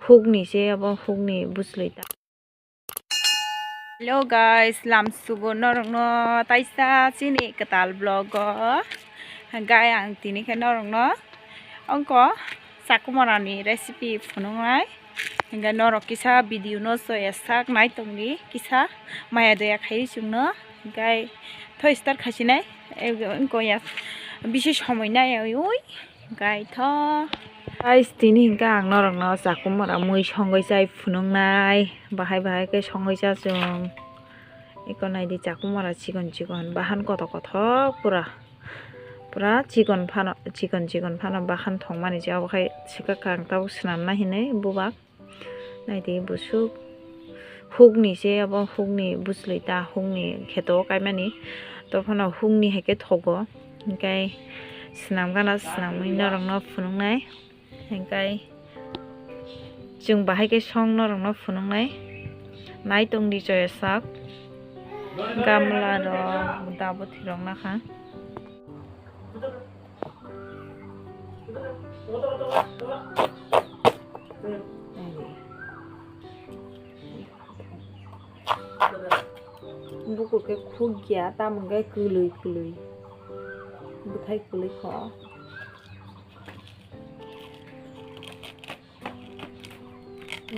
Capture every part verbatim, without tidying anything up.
Hukni se abo hukni bwswlwi ta. Hello guys, lamsugo norokno taisa chini kwtal vlog o. Gai ang tini khe norokno ongko chakumara ni recipe phunuknai. Hingke norok kisa video no soya sak nai tongdi, kisa maya daya khai chwngno. Hingke thoi start khasinai, ongko ya bisi somoi nai oi. Hingke tho. Guys, tini hingke ang norokno chakumara mui songoi chai phunuknai. Bahai bahai khe songoi cha chwng. Eko naidi chakumara chikon chikon, bahan kothok kothok pura. Pura chikon phano, chikon chikon phano bahan thongmani se, obo khai swkakha ang tabuk swnamna hinwi bubak. Naidi busuk hukni se, obo hukni bwswlwi ta, hukni kheto o kaimani. Tophano hukni hai khe thogo. Hingke swnamgana swnamwi norokno phunuknai. Hingkai chwng bahai khe song norokno phunuknai. Nai tongdi choya sak. Gamla rok dabothi rok nakha. Bukur khe khukya, tamoni khe kwlwi kwlwi. Bwthai kwlwi kho.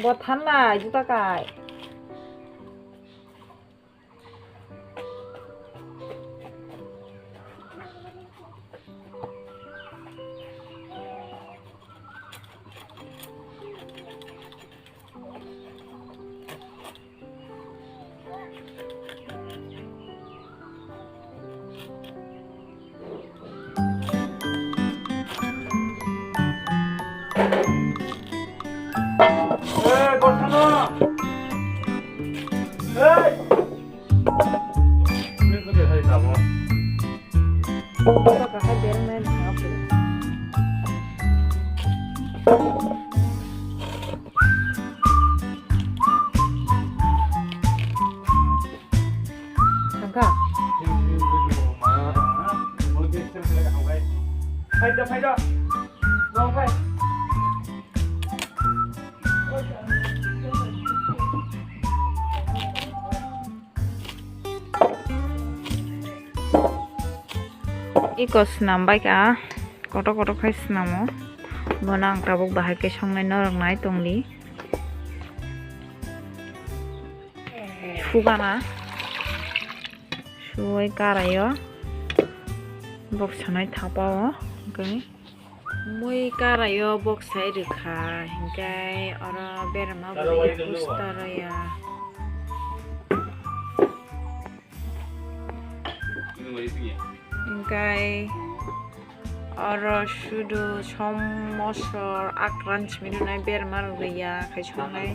Bo thanla juta kai. Thangkha. Phaida, phaida. Long phai. Iko swnam bai ka, kotor kotor khai swnamo. Bono ang tabuk bahai khe songnai norok nai tongli. Sugana. Suwai karaio. Bok sanai thapa o. Hingke mui karaio bok sai rwkha. Hingke oro berama bwrwi pusta rwya. Hingke oro sudu som mosor akran simi rwnai berama rwya khai songnai.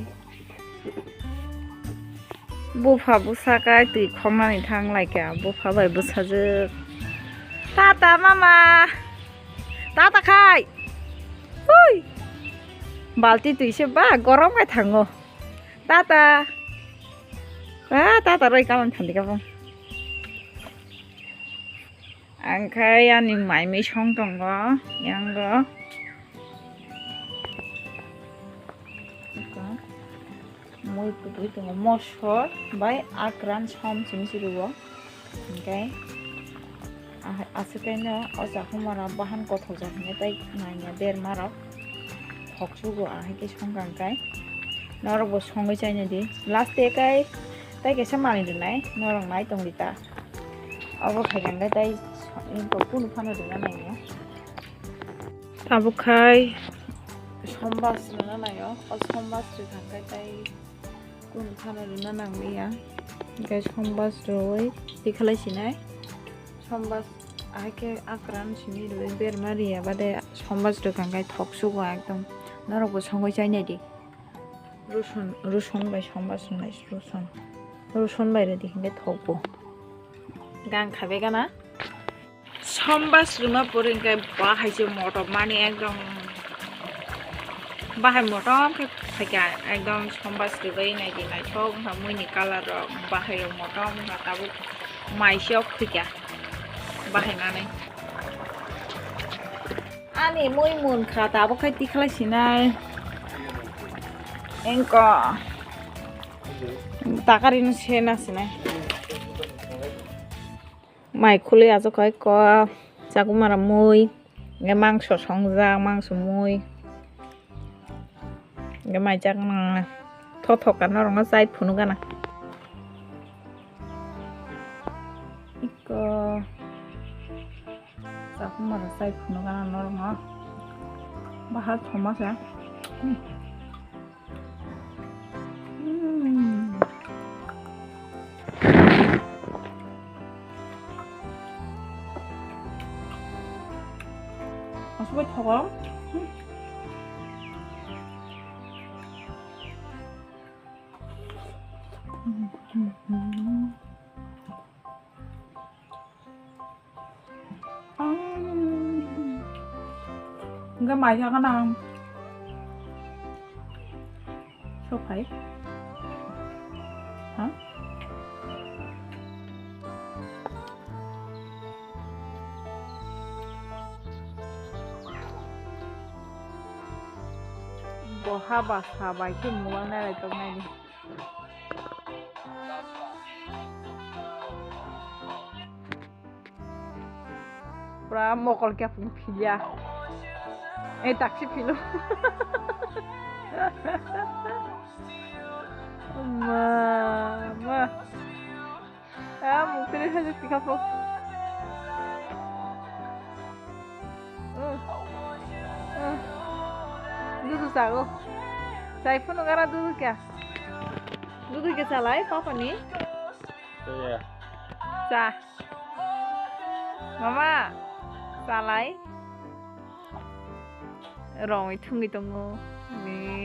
Bupha bwsa kai twi khornani thang lai kha, bupha bai bwsajwk. Tata mama. Tata khai. Hui. Balti twi se ba gorom khai thango. Tata. Ah, tata roi kaman thandi ka bong. Ang khai ani mai mui song tongo, yango. Mui kwtwi tongo, mosor bai akran som simi siri o. Hingke aswk kaino o chakhumara bahan kothok jak hinwi tei nangya berma rok. Thok sugo ahai khe songkha hingkai norok bo songwi chainai di. Last day kai tei kaisa manwi rwnai norok nai tongdi ta. Obo khaikha hingke tei kunu phano rwna nangya. Tabuk khai sombas rwna nangya. O sombas rwkha hingke tei kunu phano rwna nangliya. Hingke sombas rwui tikhalai sinai. Sombas ahai khe akran simi rwui berma riya bade sombas rwkha hingke thok sugo ekdom. Norok bo songwi chainai di. Rusun, rusun bai sombas rwnai, rusun. Rusun bai rwdi hingke thokbo. Gang khabe gana. Sombas rwma pore hingke bahai se motom mani ekdom. Bahai motom khe phaikha ekdom sombas rwbai naidi naithok wngkha muini colour rok bahai rok motom wngkha tabuk mai se ok khuikha bahai manwi. Ani mui mun kha, tabuk khai tikhlai sinai. Engko. Takari no se na sinai. Mai khului ajo khai ko. Chakumara mui. Nge mangso songjak, mangso mui. Nge mai chak nang. Thothok ka norok no chai phunu gana. Iko. Chakumara chai phunu gana norok no. Bahar thoma sa. Hmm. Hmm. Aswk bai thogo. Hmm. Hingke mai kha gana ang. Sophai. Ha? Bo haba sabai khe mobile nai tok nai di. Pura mokol khe phung philia. Ei taksi philo. Ma, ma. Ah, muk tiri kha jati kha po. Uh, uh. Dudu chago. Chai phunu gara dudu kya? Dudu kya chalai papa ni? Iya. Cha. Mama, chalai. Rongwi thungwi tongo. Ni.